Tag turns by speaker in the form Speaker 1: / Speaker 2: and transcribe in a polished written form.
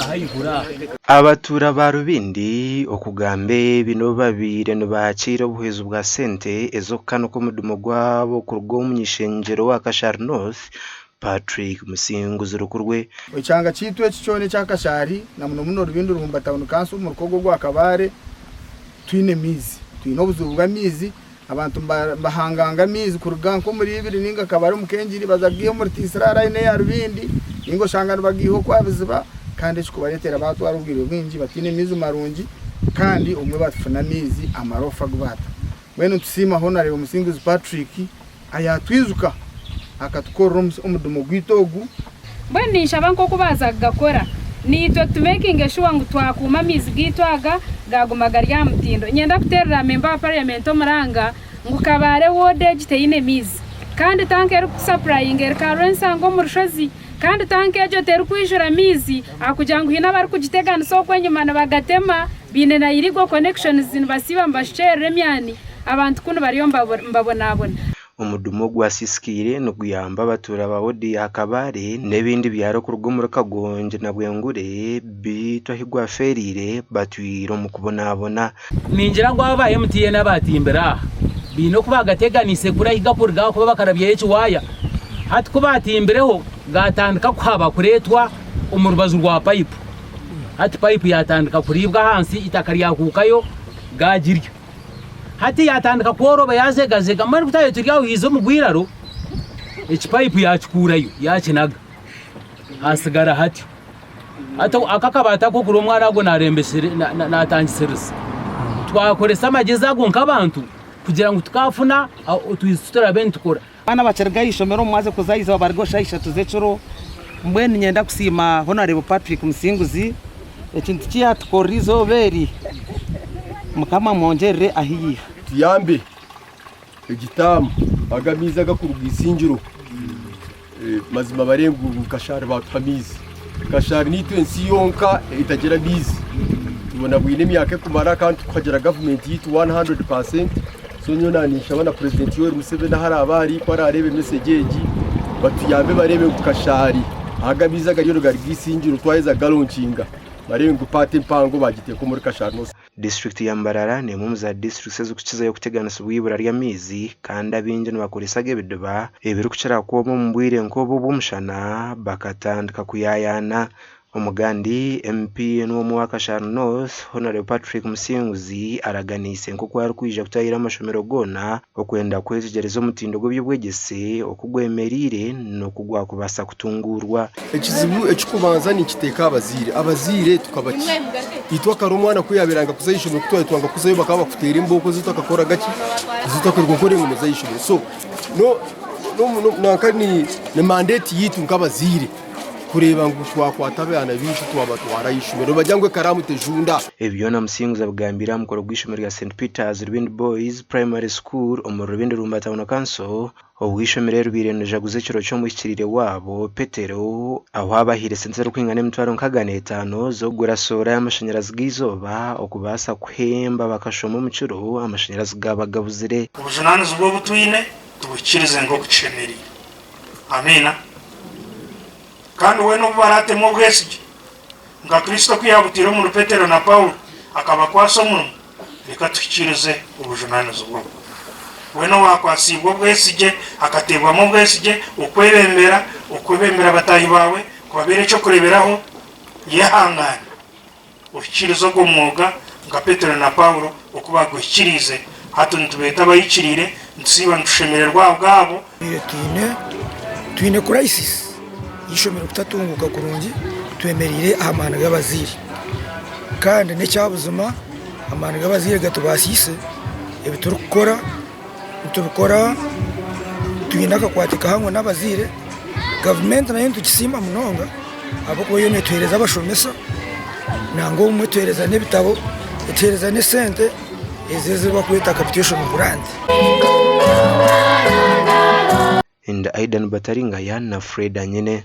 Speaker 1: Ahaiguru aha.
Speaker 2: Abatuura ba Rubindi okugamba ebi n'obu babaire nibaakiira obuhwezi bwa sente ez'okukanika omudumu gwabo kuruga omu ny'eishengyero wa Kashari North, Patrick Musinguzi Rukurwe.
Speaker 3: Ekyanga kyaitu eki kyona ekya Kashari na muno muno Rubindi Ruhumba Town Council omu rukogo ogwa Kabale twine maizi. Twine obuzibu bw'amaizi, abantu nibahanganga amaizi kuruga nk'omuri Ibiri ninga Kabale omu Kengiri baza kugaiha omuri Tisirara haihi n'eya Rubindi ninga oshanga nibagaiha okwa Biziba kandi ekikubareetera baatwara obwire bwingi bataine maizi marungi kandi obumwe batufuna amaizi amarofa agu baata. Mbwenu nitusiima Honarebo Musinguzi Patrick ayatwijuka akatukorera omudumo gwaitu ogu.
Speaker 4: Mbwenu ninshaba nk'oku baaza kugakora, naitwe tumekinge shuwa ngu twakuuma amaizi gaitu aga gaaguma gari aha mutindo. Niinyenda kuteerera memba wa parliament omuranga ngu Kabale ward egi teine maizi kandi tanka erikutusapurayinga eri Karwensanga omu rushozi kandi tanka egyo terikwijura maizi ahakugira ngu haine abarikugiteganisa okwo enyima nibagatema baine na illegal connections nibasiiba nibashukyerera emyani abantu kunu bariyo nibabonabona.
Speaker 2: Omudumu ogwasisikaire niguyamba abatuura ba wodi ya Kabale n'ebindi byaro kuruga omuri Kagongi na Bwengure beitu ahi gwafeereire batwire omu kubonabona.
Speaker 1: Ningira ngu aba ba MTN abaatimbire aha baine oku baagateganiise kuri ahi gakuruga ahakuba bakarabyayo ekiwaaya. Hati ku baatimbireho gaatandika kuhaba kureetwa omu rubaju rwa payipu. Hati payipu yaatandika kuriibwa ahansi eitaka ryakuukayo gaagirya. Hati yaatandika kworoba yaazegazega mbwenu ku twabaire turi aho haiza omugwiraro ekipayipu yaakikuurayo yaakinaga haatsigara hatyo. Hati aka akabaati ak'okuri omwana ago naatangisiriza. Twakoresa amagyezi ago nk'abantu kugira ngu tukaafuna otwizi tuturabe nitukora.
Speaker 5: Abaana bakiruga aha ishomero omu mwazyo kuza aha izooba baruga shaaha ishatu z'ekiro. Mbwenu niinyenda kusiima Honarebo Patrick Musinguzi ekintu ki yaatukorera eizooba eri. Mukama amwongyerere ahu yaiha.
Speaker 6: Tuyambe egi taamu aga amaizi agakuruga Isingiro mazima bare ngu Kashari batuha amaizi. Kashari nitwe ensi yonka etagira amaizi. Tubonabwine emyaka ekumara kandi tukuhagira gavumenti yaitu 100%. So nyowe naninshaba na purezidenti Yoweri Museveni ahu araabe ari ku araareebe mesegi egi batuyambe bareebe ngu Kashari aga amaizi agariyo nigaruga Isingiro twaheza kugalonkinga bareebe ngu paati empango bagiteeka omuri Kashari North.
Speaker 2: Disiturikiti ya Mbarara n'emwe omu za disiturikiti ezirikukizayo kuteganisibwa eibura ry'amaizi kandi abaingi nibakoresa ag'ebidiba ebirikukira kwoma omu bwire nk'obu obw'omushana bakatandika kuyaayaana. Omugandi MP n'omwe owa Kashari North, Hon. Patrick Musinguzi araganiise nk'oku arikwija kutahirira amashomero goona okwenda kwetegyereza omutindo gw'eby'obwegyese oku gwemereire n'oku gwakubaasa kutunguurwa.
Speaker 6: Ekizibu ekirikubanza ninkiteeka aha bazaire. Abazaire tukaba ki? Itwe kare omwana ku yaabaire ayanga kuza aha ishomero ku twaabaire twanga kuzayo bakaba bakuteera embooko ezi otakakoraga ki? Ezi otakwirirwa nk'oreba ngu nooza aha ishomero. So no no nanka ni ni mandate yaitu nk'abazaire kureeba ngu twakwata abaana baitu twabatwara aha ishomero. Nibagira ngu ekaraamu tejunda.
Speaker 2: Ebi byona Musinguzi abigambiire aha mukoro gw'eishomero rya St Peters Rubindi Boys Primary School omuri Rubindi Rumba Town Council Obu eishomero eri ribaire nirijaguza ekiro ky'omuhikiriire waabo, Petero, ahu abahaire sente ezirikwingana emitwaro nkagana etaano z'okugura soora y'amashanyarazi g'eizooba okubaasa kuhemba bakashoma omu kiro amashanyarazi gaaba gabuzire.
Speaker 7: Obujunaanizibwa obu twine tubuhikiirize nk'oku kishemereire. Amiina. Kandi weena obu baraatemu obwesigye, nka Kristo oku yaabutaire omuri Petero na Paulo, akabakwatsa omurimo, Reka tuhikiirize obujunaanizibwa obwo. Weena owaakwasiibwe obwesigye, akateebwamu obwesigye okwebembera, okwebembera bataahi baawe, kubabeera eky'okureeberaho, yehangaane ohikiirize ogwo mwoga nka Petero na Paulo oku baaguhikiriize. Hati nitubeeta abahikiriire, nitusiiba nitushemererwa ahabwabo.
Speaker 8: Twine twine kurayisisi y'eishomero kutatunguuka kurungi twemereire aha maani g'abazaire kandi n'ekyabuzima amaani g'abazaire gatubaasiise ebi turikukora nitubikora twine akakwate kahango n'abazaire. Gavumenti nayo nitugisiima munonga ahabw'okuba yo netuheereza abashomesa nangwa obumwe etuheereza n'ebitabo, etuheereza n'esente ezi ezibarikweta capitation grant.
Speaker 2: And Aidan Bataringaya na Fred Anyene.